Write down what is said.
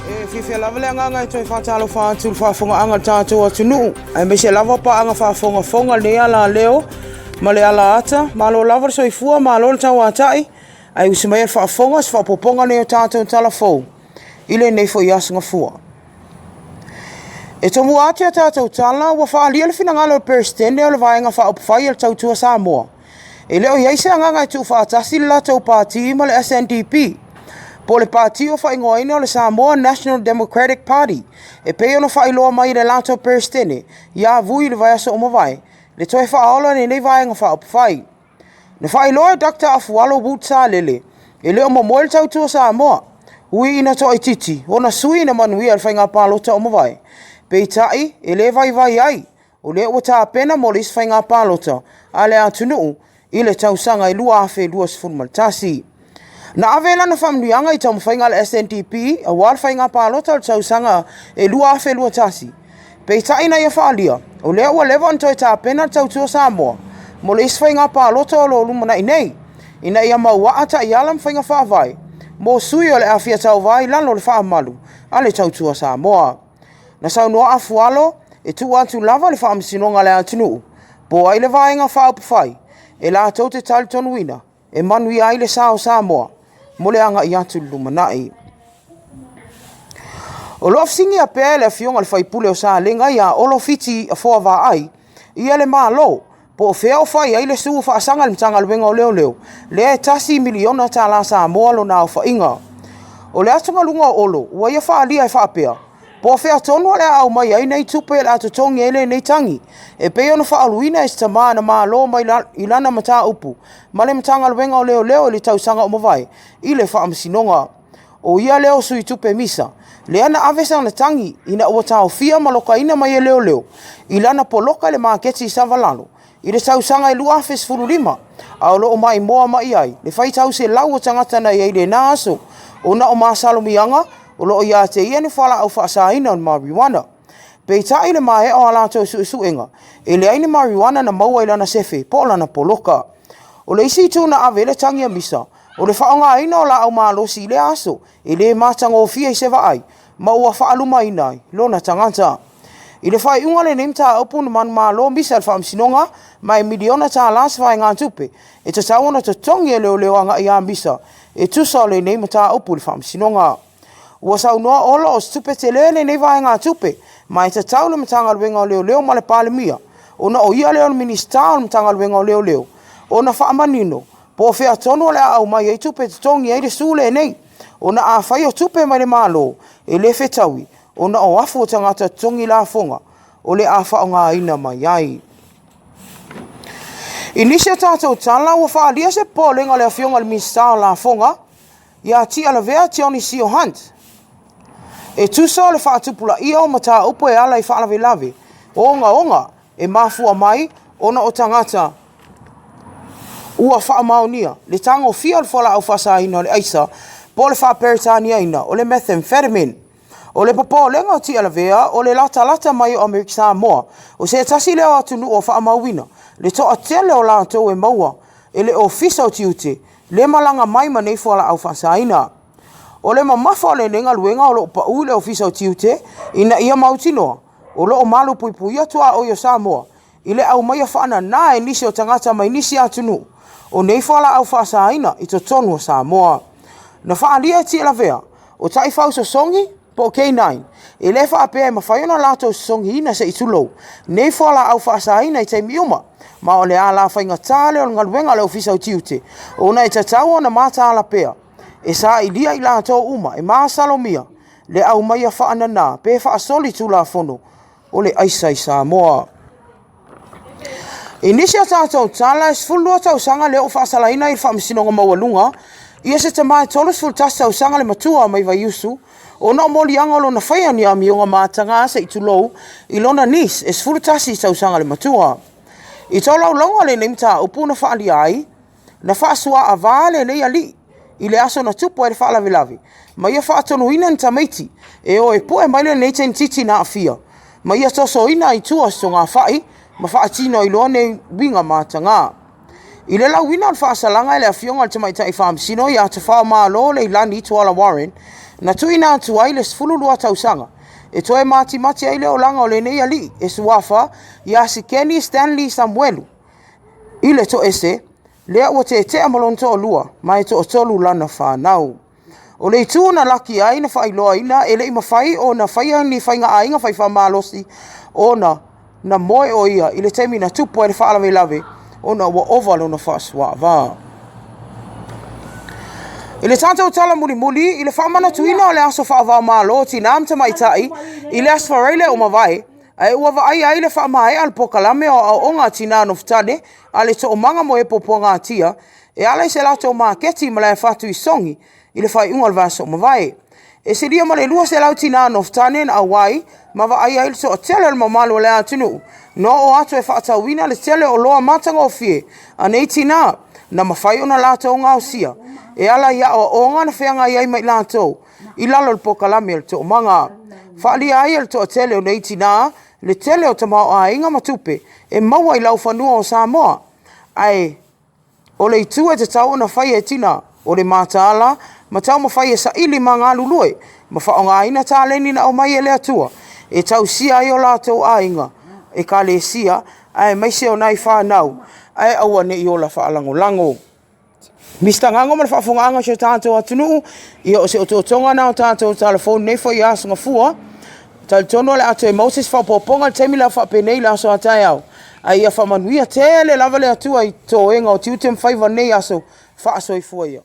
E fiafia lava le agaga e toe faatalofa atu i le faafofogaaga a le tatou atunuu, aemaise lava paaga faafogafoga i lenei alaleo ma le alaata. Malo lava le soifua, malo le tauatai, ae usi mai le faafofoga se faaopoopoga lenei o tatou tala fou i lenei foi aso Gafua. E tomua atu i a tatou tala, ua faaalia le finagalo o le Peresetene o le Vaega Faaupufai a le Tautua Samoa, e le o i ai se agaga e tuufaatasi le latou pati ma le SNDP, po o le pati ua faaigoaina o le Samoa National Democratic Party, e pei ona faailoa mai e le latou Peresetene ia Vui i le vaiaso ua mavae, le toe faaola o lenei Vaega Faaupufai. Na faailoa e Dr. Afualo Wood Salele, e le o momoe le Tautua Samoa, ui ina toaitiiti ona sui na manuia i le faiga palota ua mavae. Peitai, e le vaivai ai, o lea ua tapena mo le isi faiga palota a le atunuu i le tausaga e 2021. Na ave lana faamanuiaga i taumafaiga a le SNDP aua le faiga palota o le tausaga e 2021. Peitai na ia faaalia, o lea ua leva ona toe tapena le Tautua Samoa mo le isi faiga palota o lo o lumanai nei, ina ia mauaa taiala ma faiga faavae mo sui o le a fia tauva i lalo o le faamalu a le Tautua Samoa. Na saunoa Afualo e tuu atu lava le faamasinoga a le atunuu po o ai le Vaega Faaupufai e latou te talitonuina e manuia ai le sa o Samoa mo le agai atu i le lumanai. O lo o fesigia pea e le Afioga i le Faipule o Salega ia Olo Fiti Afoa Vaai ia le Malo po o fea o fai ai le sue faasaga i le Matagaluega o Leoleo lea e $1 miliona tala Samoa lona aofaiga. O le atugaluga o Olo ua ia faaalia e faapea, Po o fea tonu o le a aumai ai nei tupe o le a totogi ai lenei tagi, e pei ona faauluina e se tama na malo mai i lana mataupu ma le Matagaluega o Leoleo i le tausaga ua mavae i le Faamasinoga. O ia lea o Sui Tupe Misa, lea na ave sana tagi ina ua taofia ma lokaina mai e leoleo i lana poloka i le maketi i Savalalo i le tausaga e 2015, a o lo o maimoa mai ai le faitau selau o tagata na i ai i lena aso, ona o masalomiaga o lo o ia te ia ni fualaau faasaina o le marijuana. Peitai i le maea o a latou suesuega, e leai ni marijuana na maua i lana sefe po o lana poloka. O le isi itu na ave ai le tagi a Misa, o le faaaogaina o laau malosi i lea aso e le matagofie i se vaai ma ua faalumaina ai lona tagata. I le faaiuga o lenei mataupu na manumalo Misa i le Faamasinoga ma e miliona tala se vaegatupe e tatau ona totogi e leoleo agai ia Misa e tusa o lenei mataupu i le Faamasinoga. Ua saunoa Olo o se tupe tele lenei vaegatupe ma e tatau le Matagaluega o Leoleo ma le Palemia ona o ia lea o le Minisita o le Matagaluega o Leoleo ona faamanino po o fea tonu o le a aumai ai tupe e totogi ai le sue lenei ona afai o tupe mai le Malo e le fetaui ona o afu o tagata totogi lafoga o le a faaaogaina mai ai. I nisi o tatou tala, ua faaalia se popolega o le Afioga i le Minisita o Lafoga ia Tialavea Tionisio Hunt e tusa o le faatupulaia o mataupu e ala i faalavelave ogaoga e mafua mai ona o tagata ua faamaonia le tagofia o le fualaau faasaina o le aisa po o le faa-Peretaniaina o le methamphetamine. O le popolega o Tialavea o le latalata mai o Amerika Samoa, o se tasi lea o atunuu o faamauina le toatele o latou e maua e le Ofisa o Tiute le malaga mai ma nei fualaau faasaina. O le mamafa o lenei galuega o lo o pau i le Ofisa o Tiute ina ia mautinoa o lo o malupuipuia tuaoi o Samoa i le aumaia faanana e nisi o tagata mai nisi atunuu o nei fualaau faasaina i totonu o Samoa. Na faaalia e Tialavea, o taifau sosogi po o K9, e le faapea e mafai ona latou sosogiina se i tulou nei fualaau faasaina i taimi uma, ma o le ala faigata lea o le galuega a le Ofisa o Tiute, ona e tatau ona mataala pea e sailia i latou uma e masalomia le aumaia faanana pe faasoli tulafono o le aisa i Samoa. I nisi o tatou tala, e 12 tausaga lea ua faasalaina i le Faamasinoga Maualuga ia se tama e 31 tausaga le matua mai Vaiusu ona o moliaga o lona faia ni amioga mataga se i tulou i lona niece e 11 tausaga le matua. I tolaulauga lenei mataupu na faaalia ai, Na faasuaavā lenei alii i le aso na tupu ai le faalavelave, ma ia faatonuina ni tamaiti e o e pue mai lenei tenititi na aafia, ma ia tosoina ai tua o se togafai ma faatino ai loa nei uiga matagā. I le lauina o le faasalaga e le Afioga i le Tamaitai Faamasino ia Tafao Malo Leilani Tuala Warren, Na tuuina atu ai le 12 tausaga e toe matimati ai le olaga o lenei alii e suafa ia Sikeni Stanley Samuelu i le toese lea ua tetea ma lona toalua ma e toatolu lana fanau. O le itu na laki ai na faailoaina e le i mafai ona faia ni faigaaiga faifamalosi ona na moe o ia i le taimi na tupu ai le faalavelave ona ua ova lona faasuaava. I le tatou tala mulimuli i le faamanatuina o le aso faava-o-Malo o Tinā ma Tamaitai i le Aso Faraile ua mavae, ae ua vaaia ai le faamaea o le polokalame o aoaoga a tinā nofotane a le Toomaga mo e Puapuagatia e ala i se latou maketi i Malaefatu i Sogi i le faaiuga o le vaiaso ua mavae. E silia ma le 200 tinā nofotane na auai ma vaaia ai le toatele o le mamalu o le atunuu na oo atu e faatauina le tele o oloa matagofie a nei tinā na mafai ona latou gaosia e ala i aoaoga na feagai ai ma i latou i lalo o le polokalame o le Toomaga. Faaalia ai e le toatele o nei tinā le tele o tamaoaiga ma tupe e maua i laufanua o Samoa, ae o le itu e tatau ona faia e tinā, o le mataala ma taumafai e saili ma galulue ma faaaogaina taleni na aumai e le Atua e tausia ai o latou aiga, ekalesia, aemaise o nai fanau, ae aua ne i ola faalagolago. Mister Gago ma le faafofogaaga a si o tatou atunuu, ia o se otootoga lena o tatou talafou i lenei foi aso Gafua. Talitonu o le a toe maua se isi faaopoopoga i le taimi lea faapenei i le aso a taeao, ae ia faamanuia tele lava le Atua i toega o tiute ma faiva o lenei aso. Faasoifua ia.